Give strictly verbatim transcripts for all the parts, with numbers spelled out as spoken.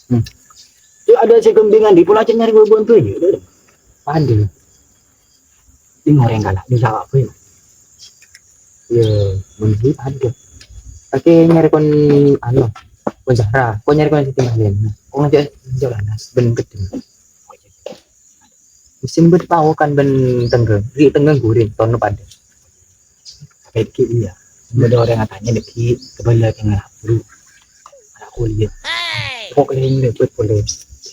Hmm. Yâ, adâ' sè kembingan di pola cè' nyarè bân-bân bhâi, yâ. Padâ. Ini orèng kala, ini salah apa, yâ? Yâ, mending padâ. Kakè nyarè kon, anu, kon Zahra, kon nyarè kon Siti Marlina. Kon ngajak, ngajak Lanas, bân gedhe. Mesti bâdâ tao kan bân tengghâ, ri' tengghâ ghuring, tono padâ. Pèkkè iyâ, bâdâ orèng atanya dhâggi' kabâlâ kèng ngabru. Ana' kuliah. Kok keliling lèbât polè.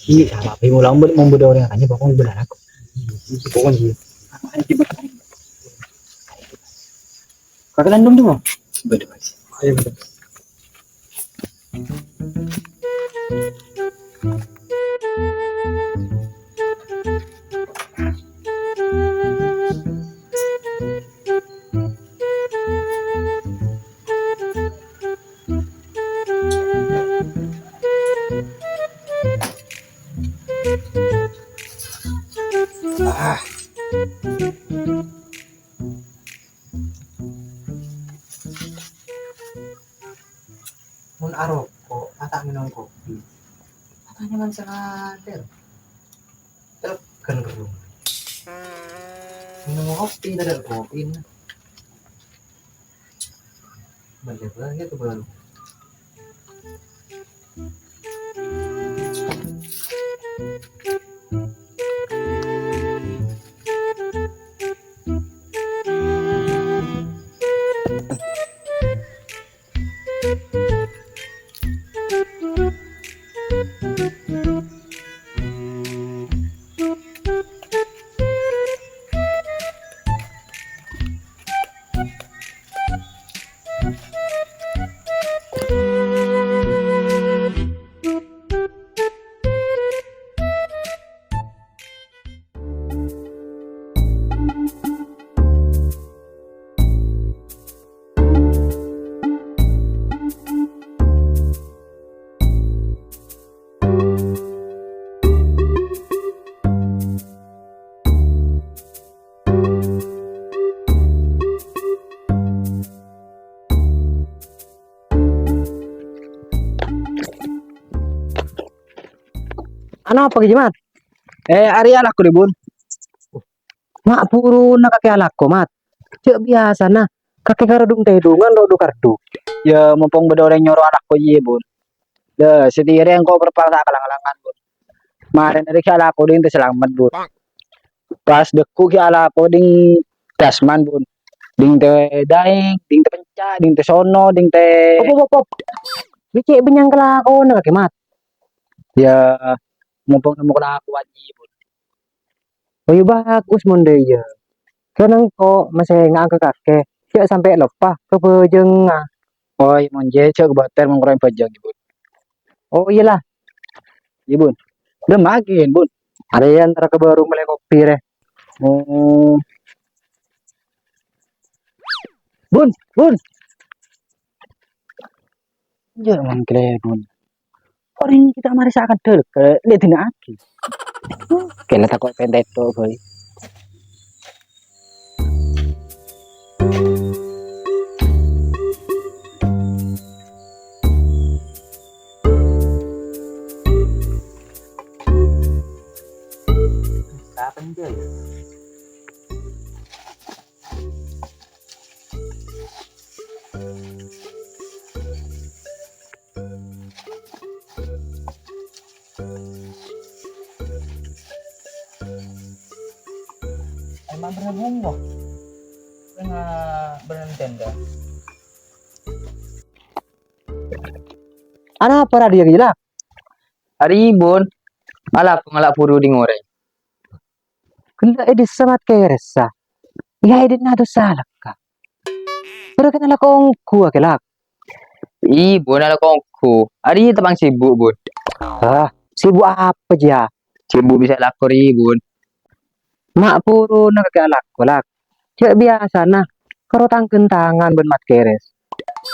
Iyâ, sama. Bhâi mula mon bâdâ orèng atanya, pokokna bhender aku. Pokokna iyâ. Kakè landung tuh, Bang? Bâdâ, Mas. Ayo, bâdâ. Ah. Mon aroko', ma' ta' ngènom kopi. Matanya man sè ngater. Tekan kerrung. Ngènom kopi, tadâ' kopi, nah. Bâlâ bâ, yâ, ke baru. Anapa, Ki Jimat? Eh, arèya alako, Bun. Ma' buruna kakè alako, Mat. Jhâ' biyasana, kakè karo dung-tèdungan ro-, dhu-kardhu. Yâ, mompong bâdâ orèng nyoro alako, iyâ, Bun. Lha, satèya rèya engko' parpal ta' lang-kalangan, Bun. Marèna rèya ghi' alako ding Tè Salamet, Bun. Pas dâggu' ghi' alako ding Dasman, Bun. Ding Tè Daèng, ding Tè Penca', ding Tè Sono, ding Tè— Op, op, op, op. Iyâ cè' bânnya'na lakona kakè, Mat. Yâ, mompong nemmo kalakowan, iyâ, Bun. Oh, iyâ, bhâghus mon dâ' iyâ. Kèng engko' masè ngaangghep kakè, jhâ' sampè' loppa ka bhâjângnga. Oh, iyâ, mon jhâ', jhâ' kobâtèr mon korang bhâjâng, Bun. Oh, iyâ, la. Iyâ, Bun. Dâ' maghin, Bun. Arèya entara ka bârung mellè kopi, rè. Oh. Bun, Bun. Jhâ' mangkèlè, Bun. Orèng kita marè sa'akan dâlek, eh, lè dina'aghi. Kèla tako' pènta èto, boy. Kapan dia ya? Emang bener bungo? Tengah berhenti dah. Ana apa radio gila? Arè Bun, malah aku ngala' buru ding orèng. Ghellâ' è dhissa Mat Kèrès, sa. Iyâ, è dinna' dhissa lekka. Bârâ' kèng alako ongghu, akè, Lak? Iyâ, Bun, alako ongghu. Arè tepang sibuk, Bun. Hah, sibuk apa, jiyâ? Sibuk bisa lako rè, Bun. Ma' buruna kakè alako, Lak. Jhâ' biyasana, karo tang-ghântangan bân Mat Kèrès.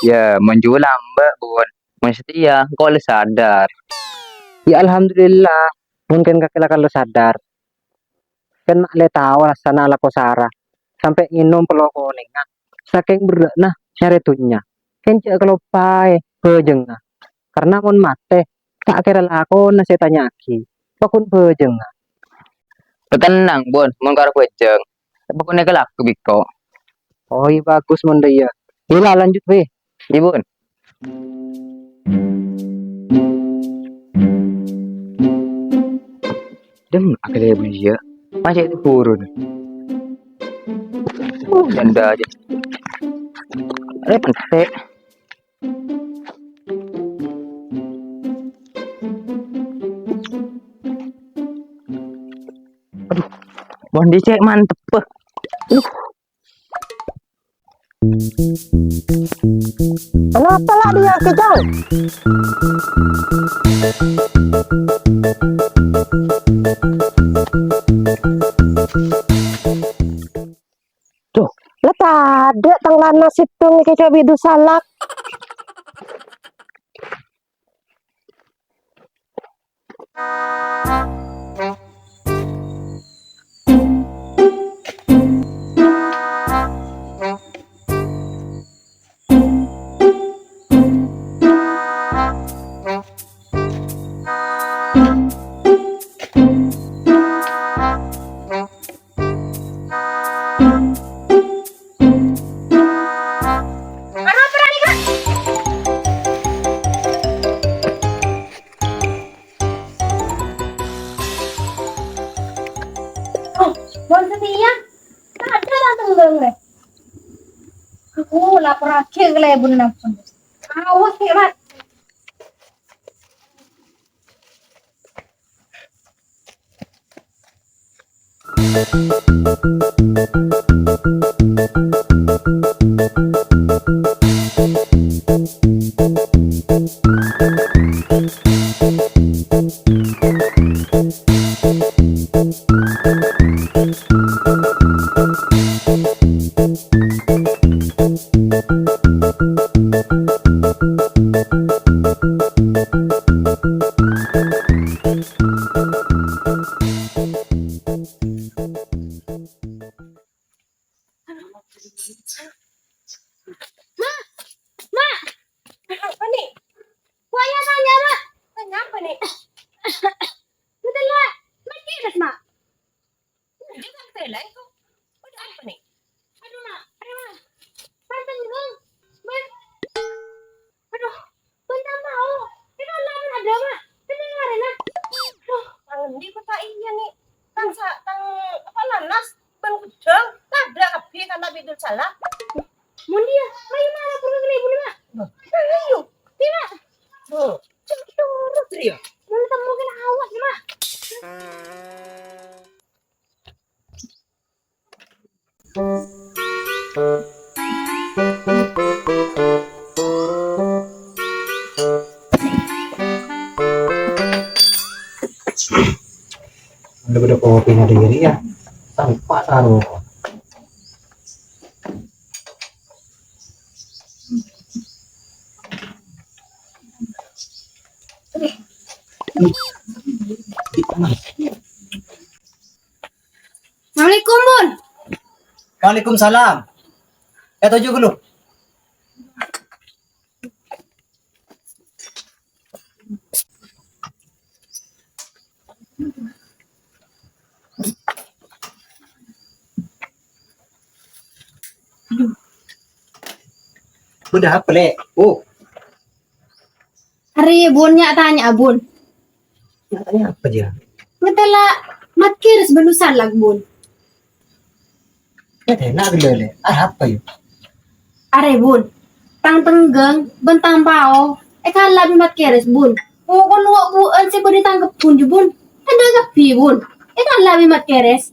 Yâ, mon jhâ' lambâ', Bun. Mon satèya, engko' la sadar. Yâ, alhamdulillah, mon kèng kakè la kala sadar. Kèng ma' lè tao rassana alako sara, sampè' ngènom pello konèngan, sakèng berrâ'na nyarè dhunnya. Kèng jhâ' kaloppaè bhâjângnga, karna mon matè, Ta' kèra lakona sè ètanya'aghi. Pakon bhâjângnga. Tatennang, Bun, mon karè bhâjâng. Pakon èkalakoè bi' engko'. Oh, iyâ, bagus mon dâ' iyâ. Iyâ la, lanjut, bhâi. Iyâ, Bun. Dem, akhirnya bun iyâ. Masih itu burun. Oh, janda aja. Ada pentek. Aduh, mon dicek mantep, beh. Aduh. Kenapa lah dia kejang? Duh, la tadâ' tang lana sèttong kècè' bi' Dusalak. Anu apa ni, Kak? Oh, Bun Setia. Tadâ' langsung dong, Rek. Aku lapor aja ke lebur nampun. Awas ya, Mat. Ma, Ma, apa nih? Buaya tanya, Ma. Tanya apa nih? Betul lah. Lagi, Ma. Jangan tela itu. Ada apa nih? Aduh, Ma. Aduh, Ma. Tante Nurul. Ma. Aduh, bâ'na tao. Eno' la bâ'na ada, Ma. Tenang arè, nah. Aduh, tang endi kok ta' iyâ, nih? Tang sa-, tang apa, lanas, bân ghudhâng, tadâ' kabbhi kan ta' bidul sala. Mon diyâ, ayo, Ma, lapor ka kennèng bun, Ma. Loh, ayo. Diyâ, Ma. Loh, jhâ' terros, Ria. Mon temmo kèng awas, Ma. Udah pada kopi ada diri ya, tanpa taruh. Assalamualaikum, Bun. Waalaikumsalam. Eh, toju' ghâllu. Bâdâ apa, Lè'? Oh. Arèya, Bun, nya-tanya'a, Bun. Nya-tanya'a apa, Jâ? Ngatèla' Mat Keres bân Dusalak, Bun. Ngatèla' ghellâ', Lè'. Arapa, yâ? Arè, Bun. Tang tèngghâng bân tang pao èkala' bi' Mat Keres, Bun. Pokok luwâ' bu'ân sè bâdâ è tang kebbhun, jâ, Bun. Tadâ' kabbhi, Bun. Èkala' bi' Mat Keres.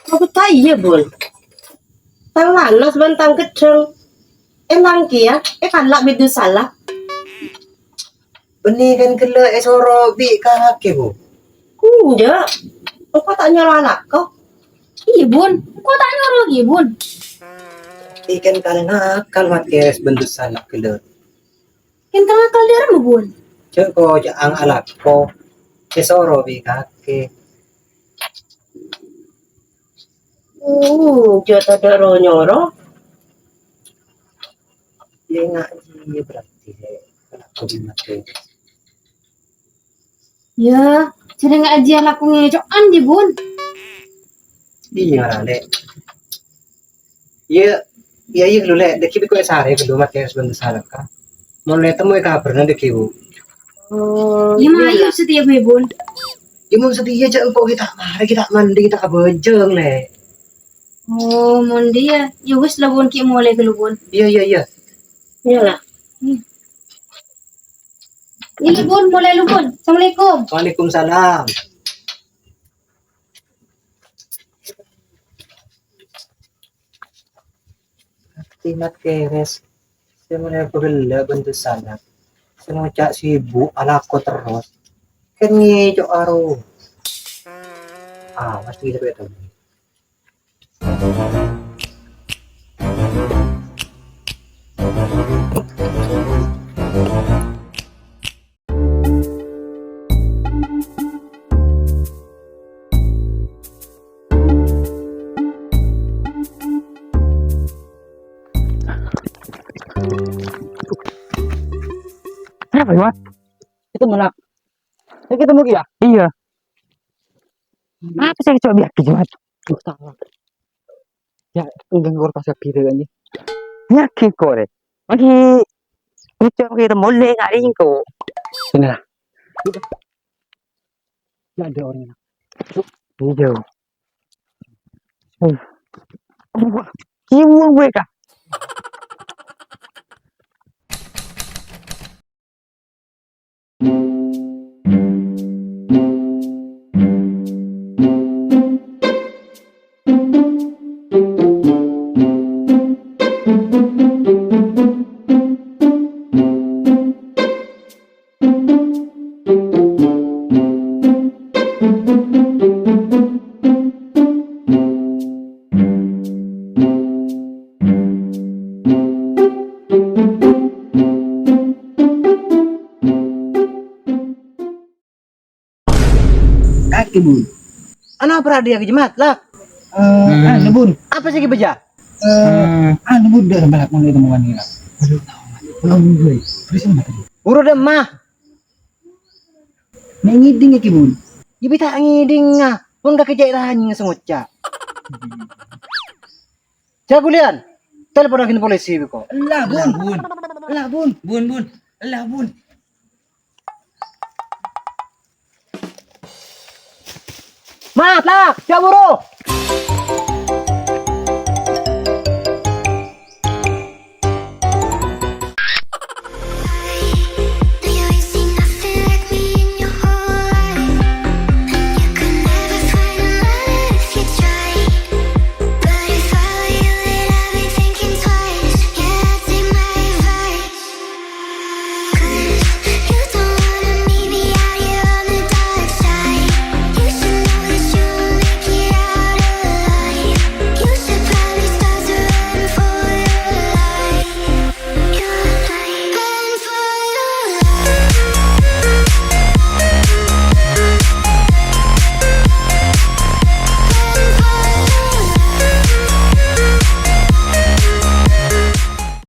Apa ta' iyâ, Bun? Tang lanas bân tang ghedhâng èlang kèya èkala' bi' Dusalak. Bânnè kan ghellâ' èsoro bi' kakè, Bu? Enjâ'. Engko' ta' nyoro alako. Iyâ, Bun. Engko' ta' nyoro kèya, Bun. Berarti kan karena akal Mat Keres bân Dusalak ghellâ'. Kèng kal-ngakal dâ' remma, Bun? Jâ' ko jâ' ang alako. Èsoro bi' kakè. Hmm, jâ' tadâ' ro-nyoro. Enga' iyâ berarti, Lè'. Iyâ, jhârâng ajiyâ lako ngèco'an, yâ, Bun. Iyâ, Lè'. Iyâ, iyâ, iyâ, ghâllu, Lè'. Dâgghi' bi' ko' èsarè ghâllu, matè bân salaka. Mon lè' temmo è kabhârna dâgghi', Bu. Oh, iyâ, iyâ, mayu satèya, Bun. Iyâ, mon satèya jhâ' engko' ghi' ta' marè, ghi' ta' mandi, ghi' ta' abhâjâng, Lè'. Oh, mon dâ' iyâ. Yâ wis la, Bun, ghi' molè ghâllu, Bun. Iyâ, iyâ, iyâ. Iyâ la. Iyâ, Bun, molè lu, Bun. Assalamualaikum. Waalaikumsalam. Timat kèrès, sè molaè pagella' bân dusana, sè ngoca' sibuk alako terros, kan ngèco' aro. Ah, pasti kita beda. Kenapa, Mat? Itu mana? Ini ketemu dia? Iya. Apa sih coba biar gitu, Mat? Duh, salah. Ya, enggak ngurus pas gede kan, ya. Ya, kiko, deh. Lagi, lucu, lagi ketemu, leh, nggak ringko. Sini lah. Ya, ada orangnya. Iya. Hmm. Wah, kiwong gue, Kak. Kake, Bun. Ana apa dia ke Jemat, Lak? Eh, hmm. Anu, Bun. Apa sih, Ki Beja? Eh, hmm. Anu, Bun, dia sampai Lak, mulai temuan ini, Lak. Aduh, tahu, Mat. Pulang dulu, ya. Terus ini, Mat, tadi. Uru deh, Mah. Nek ngiding iki, Bun. Ya, bita ngiding, ah. Pun kake cek tanya sengoca. Jagulian, telepon agen polisi, beko. Lah, Bun. Lah, Bun. Lah, Bun. Bun, Bun. Lah, Bun. Mat, Lak, siap buru.